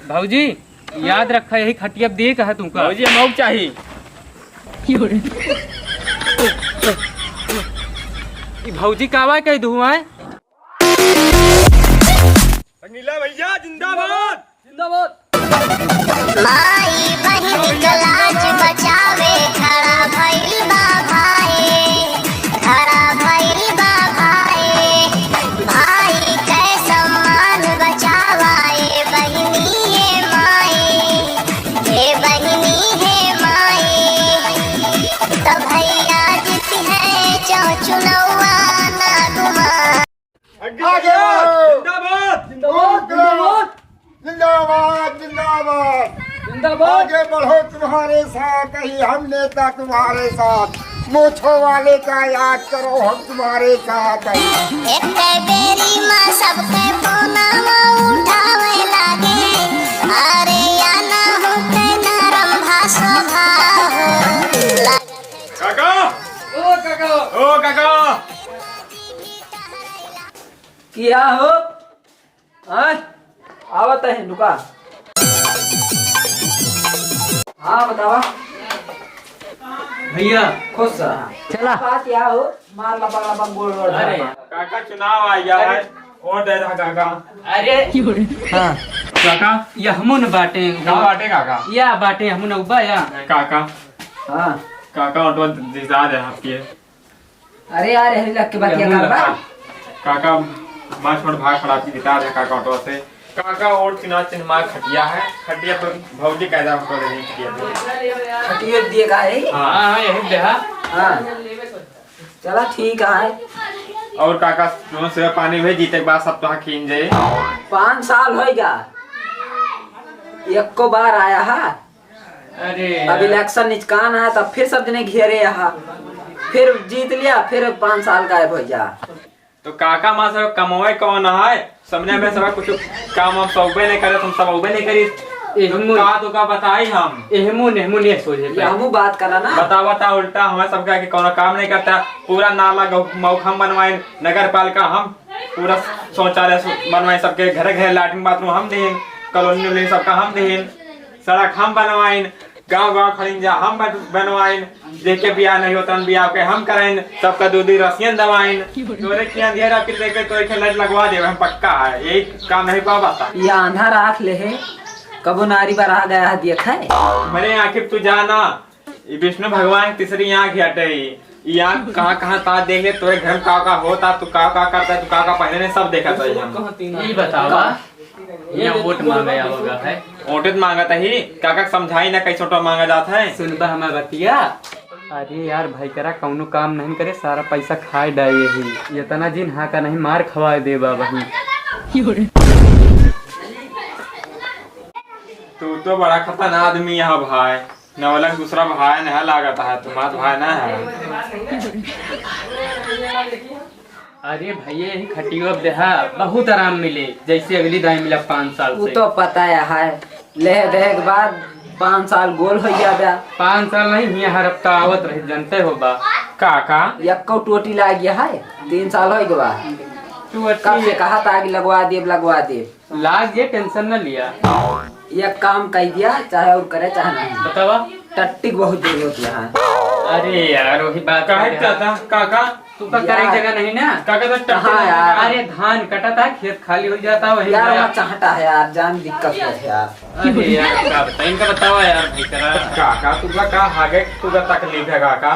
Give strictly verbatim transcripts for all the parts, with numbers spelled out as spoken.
भौजी, याद रखा, यही खटिया अब दे कहा तुमका। भौजी, हम और चाही। ई भौजी कावा कह दू आए? रंगीला भैया जिंदाबाद। जिंदाबाद। माई बहिन के लाज बचावे खड़ा भइल बा भाई, खड़ा भइल बा भाई। भाई के सम्मान बचावा ए बहिनी ए माई, ए बहिनी ए माई। त भैया जीती है जो चुनौआ ना गुमान। आगे बढ़ो। जिंदाबाद। जिंदाबाद, जिंदाबाद। जिंदाबाद, जिंदाबाद। जिंदाबाद। आगे बढ़ो, तुम्हारे साथ ही हम नेता, तुम्हारे साथ। मूछों वाले का याद करो, हम तुम्हारे साथ हैं। एक बेरी माँ सबके फोनवा उठावे लागे। अरे या ना होते नरम भाषो भाव। काका। ओ काका। ओ काका। किया हो? हाँ? आवत है, रुका। हाँ, बतावा। भैया। खुश रहा। चला। बात या हो, मार लपक लपक गोड़ रोड़ अरे। धरा। काका, चुनाव आ गया है, वोट दे रहा काका। अरे। हाँ। काका। ये हमू न बाटे। का बाटे काका? या बाटे हमू न उबा या। काका। हाँ। काका, वोटवा जिता दे आपके। अरे यार, यही लग के बतिया ये कर रहा। काका, मार छोड़ भाग खड़ा की बिता दे काका ऑटो से। काका और चुनाव चिन्ह मार खटिया है, खटिया पे भौजी कायदा हमको दे दी खटिया पे। खटिया दिए का है? हाँ, हाँ, यही दे, हाँ। हाँ। चला ठीक है। और काका, तुम से पानी भी जीते के बाद सब तो हाँ खींच जाए। पाँच साल होइगा, एको बार आया है। अरे अब यार। इलेक्शन निचकान है, तब फिर सब जने घेरे यहाँ, फिर जीत लिया, फिर पाँच साल गायब हो जा। तो काका, माँ सब कमावे कौन है? सामने में सब कुछ काम हम सब नहीं करे, तुम सब उबे नहीं करी। एहमू तो का, तो का बताई हम? एहमू नेहमू ने सोचे ये पे। हमू बात करा ना। बता, बता, उल्टा हमें सब कह के कौनो काम नहीं करता। पूरा नाला गौ-, मौखम बनवाइन, नगर पालिका हम पूरा शौचालय सु-, बनवाइन, सबके घरे घरे लैट्रिन बाथरूम हम देन, कॉलोनी उलोनी सबका हम देन। सड़क हम बनवाइन, गाँव गाँव खड़िंजा हम बन-, बनवाइन, जेके बियाह नहीं होतन बियाह के हम कराइन, सबका दूध रसियन दवाइन। तोरे की अंधेरा फिर देखे तोरे के लाइट लगवा देवे हम पक्का है, यही काम नहीं पावा था। ये आंधा राख ले है, कबो नारी बरा गया है देखे। मरे आखिर तू जाना, ये विष्णु भगवान तीसरी आँख हटे। ई आँख कहाँ कहाँ ता देख ले, तोरे घर में का का होता, तू का का करता, तू का का पहने ने सब देखा था हम। ई बतावा, यहाँ वोट मांगे आओगा है। वोट मांगत ही, काका के समझाई ना कैसे वोट मांगा जात है। सुनबा हमार बतिया। अरे यार भाई करा कौनो काम नहीं करे, सारा पैसा खाए डाए ही। इतना जिन हाँ का नहीं मार खवाए देबा वहीं। तू तो बड़ा खतरनाक आदमी है भाई। नवलक दूसरा भाई नया लागत है, तुम्हारा भाई ना है। अरे भैया, यही खटियो अब देहा, बहुत आराम मिले, जैसे अगली दाई मिला पाँच साल वो से। तो पता है, है। ले दे के बाद पाँच साल गोल हो गया बा। पाँच साल नहीं, हियाँ हर हफ्ता आवत रहे, जानते हो बा। का, का? यक्को टोटी लाग गया है, तीन साल हो गया। तू कब से कहा था कि लगवा देब, लगवा देब। लाग ये टेंशन न लिया। ये काम कह दिया, चाहे और करे, चाहे नहीं। बतावा। टट्टी के बहुत जरूरत यहाँ। अरे यार, वही बात काहे है। चाहता, काका? तू का करे यार। जगह नहीं ना? काका तो टट्टी कहाँ नहीं यार? ना। अरे धान कटता, खेत खाली हो जाता, वही यार, गया। वहाँ चाहता है यार, जान दिक्कत है यार। अरे यार, का बताई, इनका बतावा यार, भाई करा। काका, तू का, का हागे, तू का तकलीफ है काका?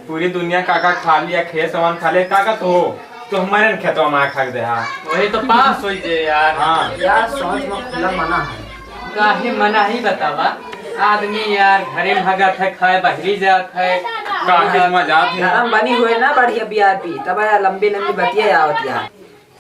पूरी दुनिया काका खाली या खेत सामान खाली, काका तो हो, तो हमारे न खेतवा में खा के देहा। वही तो पास होई जे यार। हाँ। यार, शौच में खुला मना है। काहे मना ही बतावा? आदमी यार घरे में हगत है, खाए बहरी जात है। काहे में जात है? गरम बनी हुए ना बढ़िया बीआरपी, तब यार लंबी लंबी बतिया आवत यार।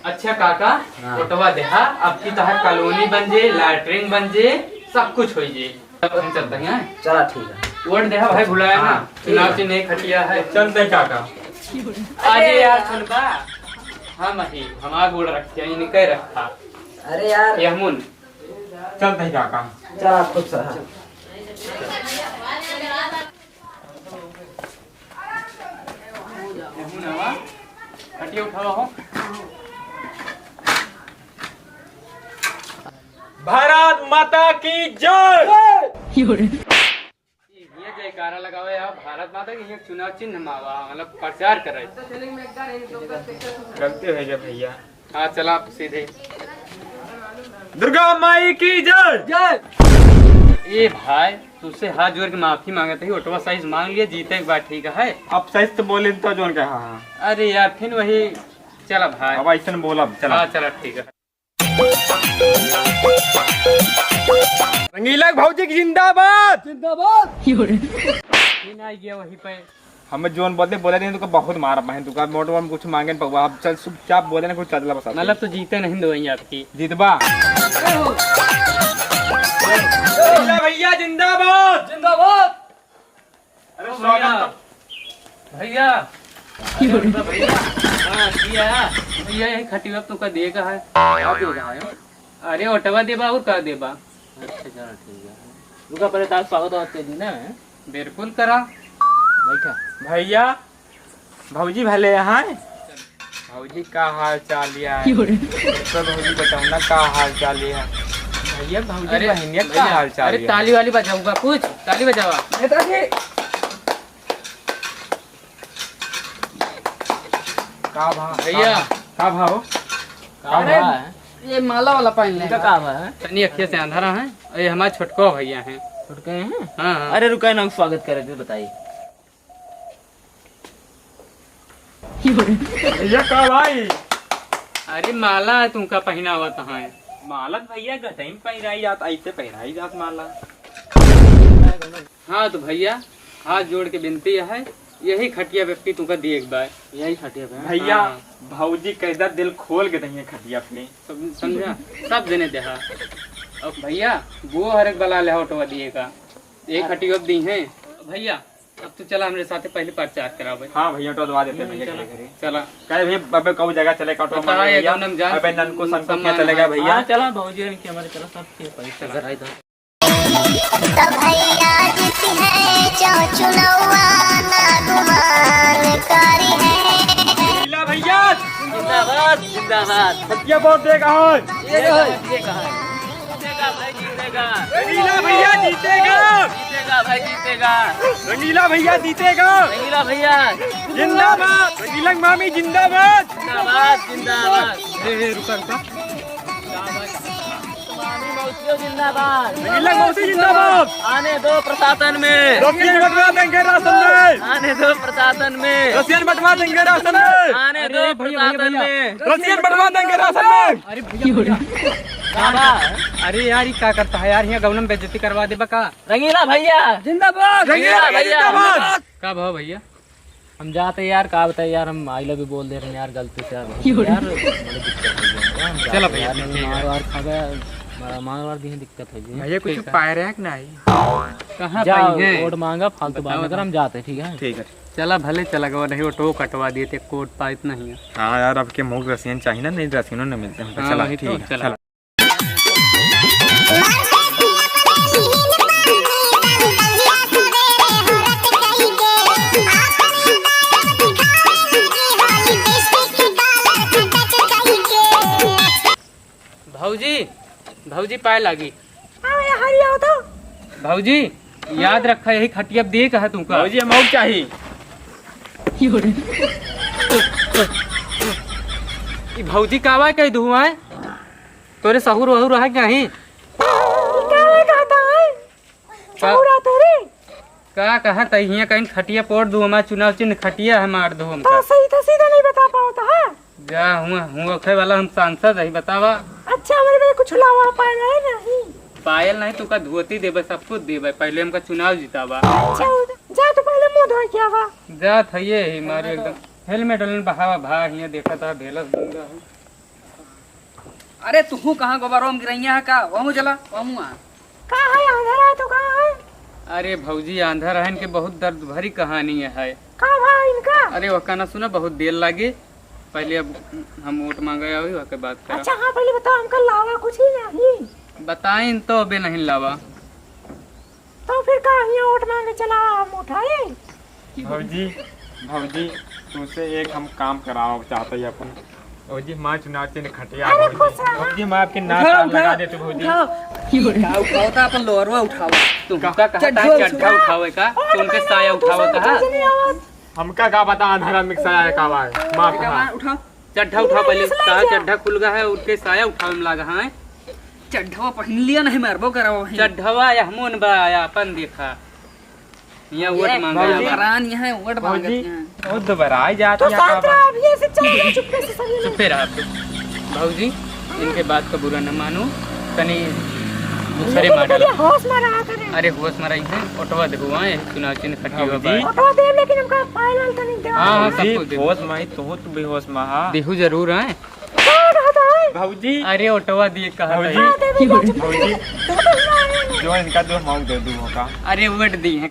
अच्छा काका, हाँ। वोटवा देहा, अब की तहार कॉलोनी बन जे, लैट्रिन बन जे, सब कुछ होई जे। तब हम चलते हैं। चला ठीक है। वोट देहा भाई, भुलाया ना। हाँ, ठीक चुनाव है। चिन्ह एक खटिया है। चलते काका। अरे यार सुनबा, हम ही, हमार गोड़ रखिया, इनके रखा। अरे यार। यहमुन। चलते काका। चला खुश रहा। यहमुन आवा। खटिया उठावा हो। भारत माता की जय। ये जयकारा लगावे यार, भारत माता की, ये चुनाव चिन्ह मावा, मतलब प्रचार करे। गलती हो गया भैया। हाँ, चला आप सीधे। दुर्गा माई की जय। जय। ए भाई, तुझसे हाथ जोड़ के माफी मांगत ही, ओटवा साइज मांग लिया, जीते एक बार ठीक है। अब साइज तो बोले तो जोन का, हाँ, हाँ। अरे यार, फिर वही, चला भाई। अब ऐसे न बोला, चला। हाँ, चला ठीक है। रंगीला भौजी की जिंदाबाद। जिंदाबाद। फिर आ गया वहीं पे। हमें जोन बोलते बोले नहीं, तुका बहुत मार बहन, तुका मोटवा में कुछ मांगे न पगवा। अब चल चुपचाप बोले ना, कुछ चल बसा। मतलब तो जीते नहीं दो आपकी। जीतबा। भैया, भैया जिंदाबाद। जिंदाबाद। अरे ओ स्वागत भैया। तो भैया। अरे भैया। हाँ, किया। भैया, यही खटिया तुका देगा है। क्या देगा है? अरे ओटवा देबा और का देबा? अच्छा, चलो ठीक है। रुका, पहले तार स्वागत और कर दी ना। बिल्कुल करा। बैठा। भैया, भौजी भले यहाँ है। भौजी का हाल चाल या है? तो भौजी बताओ ना का हाल चाल या है? भैया, भौजी अरे बहनिया का भैया, हाल चाल अरे या है? ताली वाली बजाऊंगा कुछ, ताली बजावा। नेताजी। का भा-, भैया। का भा-, का भाव? का अरे, भा है? ये माला वाला पहन ले। इनका का भा है? तनी अखिया से अंधारा है। ये हमारे छोटको भैया हैं। छोटके हैं? हाँ, हाँ। अरे रुका ना, स्वागत करे थे, बताइए। ये का भाई? अरे माला है तुमका पहनावत है। माला तो भैया गदई में पहिराई जात, ऐसे पहिराई जात माला। हाँ तो भैया, हाथ जोड़ के विनती है, यही खटिया पे तुमका दिए एक बार। यही खटिया पे? भैया, हाँ। भौजी कैदा दिल खोल के दहिए खटिया पे। सब समझा, सब जने देहा। अब भैया, वो हर एक बला ले ऑटो दिए का, एक खटिया अब दी है। भैया, अब तू चला हमरे साथे पहले प्रचार करावे। हाँ भैया, तो दवा देते हैं भैया चला। घरे घरे। चला। कहे भैया, अबे कऊ जगह चले का ऑटो पता में है, भैया? एकदम जान अबे ननको संको सम्मान क्या चलेगा है। भैया? हाँ, चला भौजी, इनके हमारे चला, सब ठीक है, चला। तो भैया जीती है जो चुनौआ ना गुमान करी है। रंगीला भैया जिंदाबाद, जिंदाबाद। खटिया वोट देगा है। ये कहा है, ये कहा है। जीतेगा भाई, जीतेगा। रंगीला भैया जीतेगा। जीतेगा भाई, जीतेगा। रंगीला भैया जीतेगा। रंगीला भैया। जिंदाबाद। रंगीला मामी जिंदाबाद। जिंदाबाद, जिंदाबाद। ए, ए, रुका, रुका। मामी मौसियो जिंदाबाद। रंगीला मौसी जिंदाबाद। आने दो प्रशासन में। रसियन बंटवा देंगे राशन में। आने दो प्रशासन में। रसियन बंटवा देंगे राशन में। आने दो अरे भैया, भैया, प्रशासन भैया। में। रसियन बंटवा देंगे राशन में। अरे भैया, भैया। का बा? अरे यार, ये का करता है यार, यहाँ गौनम बेइज्जती करवा देबा का? रंगीला भैया। जिंदाबाद। रंगीला भैया जिंदाबाद। का भाव भैया? हम जाते यार, का बताए यार, हम I love you बोल दे रहे हैं यार, गलती से यार। क्यों रे? यार, बड़ी दिक्कत हो गई यार, हम चलो जाते भैया, यार, ठीक है। मार वार खा गया, मार, मार वार दी है, दिक्कत हो गई। भैया, कुछ ठीक है। पाए रहे कि नहीं? कहाँ जाओ, पाई है? वोट मांगा, फालतू बात बताओ, मत कर, हम बताओ। जाते, ठीक है? ठीक है। चला भले चला गवा, नहीं वोटो कटवा दिए थे, कोट पाइत नहीं है। हाँ यार, अब के मुँह रसियन चाहिए ना, नहीं रसियनों ने मिलते हैं। हाँ, चला, वही तो, ठीक है, चला। चला। भौजी, भौजी पाए लागी। हाँ, यहाँ हरी आओ तो। भौजी, याद रखा, यही खटिया दे कहा तुमका। भौजी, हम और चाही। ई भौजी कावा कह धुआं है? तोरे सहूर वहूर है कि नहीं? ई कावा कहता है? का? सहूर आ तोरे? का कहत है, हियाँ कहीं खटिया पोड़ दू, हमार चुनाव चिन्ह खटिया है, मार दो हमका। तो सही तो सीधा नहीं बता पावत है। जा, हुआ, हुआ खे वाला हम सांसद है, बतावा। अच्छा, हमरे में कुछ लावा पायल है नहीं? पायल नहीं, तुका धोती देबे, सब कुछ देबे, पहले हमका चुनाव जितावा। अच्छा, जा तो पहले मुंह धो के आवा। जा, थइये ही मारे एकदम। हेलमेट वेलमेट बहावा भा, हियाँ देखा था, भेलस गंगा है। अरे, तुहू कहाँ गोबरवा में गिरैया है का? वहूँ चला, वहूँ आ। का है, आंधर है तो का है? अरे भौजी, आंधर है, इनके बहुत दर्द भरी कहानी है। का भा इनका? अरे, वह कहना सुना, बहुत देर लागे, पहले अब हम वोट मांगे आवे, वह के बात करा। अच्छा, हाँ, पहले बताओ, हमका लावा कुछ ही नहीं। बताइन तो अबे नहीं लावा। तो फिर का हियाँ वोट मांगे चला, हम उठाए? भौजी, भौजी, तुमसे एक हम काम करावा चाहते हैं अपन। भौजी, हमार चुनाव चिन्ह खटिया, अरे भौजी। खुश रहा। भौजी, हम आपके नाक उठाओ, कान लगा उठाओ, देते, भौजी। उठाओ। का उठाओ, का उठाओ? अपन लोअरवा उठाओ। तुम का कहता चड्ढा है, चड्ढा उठाओ। उठावे का? तुमके साया उठावे का है? हमका का पता, आधा रात में साया का आवा है। माफ कहा। उठाओ। चड्ढा उठाओ पहले। कहा चड्ढा खुल गया है, उठ के साया उठावे में लागा है। चड्ढवा पहन लिया नहीं, मारबो करवा वहीं। चड्ढवा या हमोन बा, या अपन देखा। यहाँ वोट ये मांगा भौजी। है। हरान यहाँ वोट मांगत भौजी, हैं। वो दोबारा आ जाती तो है, शांत रहो, अभी ऐसे चलो जाओ चुपके से सभी लोग। चुपे रहा आप लोग। भौजी, इनके बात का बुरा न मानो, तनी दूसरे ये माडल। बढ़िया होश में रहा करें। अरे होश में रही है, ओटवा देखो वहाँ, यही चुनाव चिन्ह खटी हुआ भौजी। बात। ओटवा दे, लेकिन हमका फाइनल तो नहीं दे। हाँ, हाँ, भौजी, सबको दे। होश में ही, तू तो बेहोश में हा। देहू जरूर है। कहाँ रहता है? भौजी। अरे ओटवा दिए कहा भौजी। था। हाँ, दे, दे, दे, दे। भौजी। दे, दे, दे। जो इनका दो, हम दे दू होगा। अरे वोट दी है।